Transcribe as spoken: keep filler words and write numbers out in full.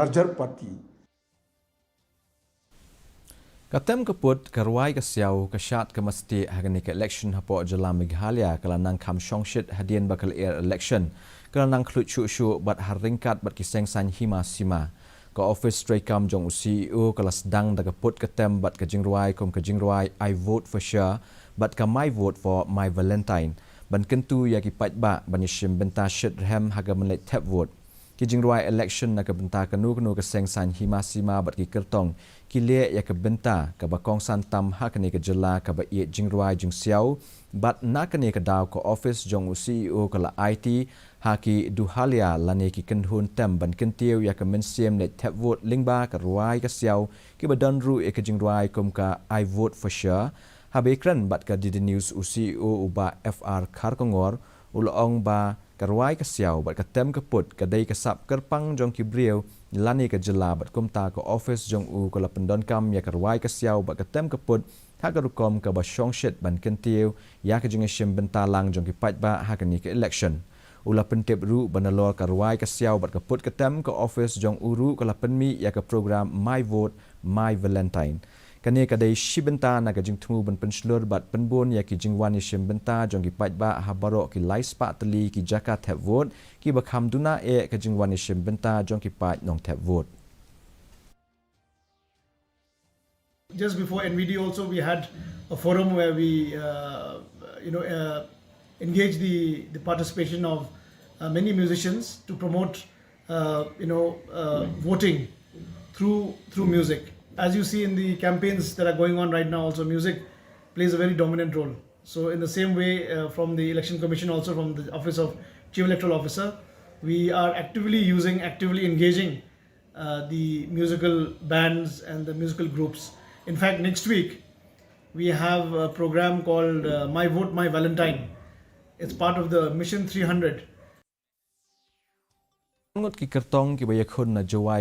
larger party. Ka tem ka put, ka rwai ka siaw, ka shad ka mastieh ha kane ka election hapoh jylla Meghalaya ka la nang kham shongshit hadien ba ka lyer election ka la nang khluit shuh shuh bad ha ryngkat bad ki seng saiñ hima sima. Ka office treikam jong u C E O ka la sdang da ka put ka tem bad ka jingrwai kum ka jingrwai I Vote for Sure bad ka My Vote for My Valentine, ban kyntu ïa ki paidbah ban ïashim bynta shitrhem ha ka mynleit thep vote. Ki jingrwai election na ka bynta kano kano ka seng saiñ hima sima bad ki kyrtong ki leh ïa ka bynta kaba kongsan tam ha kane ka jylla kaba ïeit jingrwai jingsiaw, bad na kane ka daw ka office jong u C E O ka la aiti ha ki duhalia lane ki kynhun tem ban kyntiew ïa ka mynsiem leit thep vote lyngba ka rwai ka siaw, kiba don ruh ïa ka jingrwai kum ka I Vote for Sure. Haba ïakren bad ka D D News u C E O u Bah F R Kharkongor, u la ong ba ka rwai ka siaw bad ka tem ka put ka dei ka sap kyrpang jong ki briew lane ka jylla, bad kumta ka office jong u ka la pyndonkam ïa ka rwai ka siaw bad ka tem ka put ha ka rukom kaba shongshit ban kyntiew ïa ka jingïashim bynta lang jong ki paidbah ha kane ka election. U la pyntip ruh ba nalor ka rwai ka siaw bad ka put ka tem, ka office jong u ruh ka la pynmih ïa ka program My Vote My Valentine. Kane ka dei shi bynta na ka jingthmu ban pynshlur bad pynbun ïa ki jingwan ïashim bynta jong ki paidbah ha baroh ki lai spah tylli ki jaka thep vote kiba kham duna eh ka jingwan ïashim bynta jong ki paid nongthep vote. Just before N V D also, we had a forum where we, uh, you know, uh, engaged the, the participation of uh, many musicians to promote, uh, you know, uh, voting through through music. As you see in the campaigns that are going on right now, also music plays a very dominant role. So in the same way, uh, from the Election Commission, also from the Office of Chief Electoral Officer, we are actively using, actively engaging uh, the musical bands and the musical groups. In fact, next week we have a program called uh, My Vote, My Valentine. It's part of the Mission three hundred. Ngut ki kyrtong kiba ïakhun na Jowai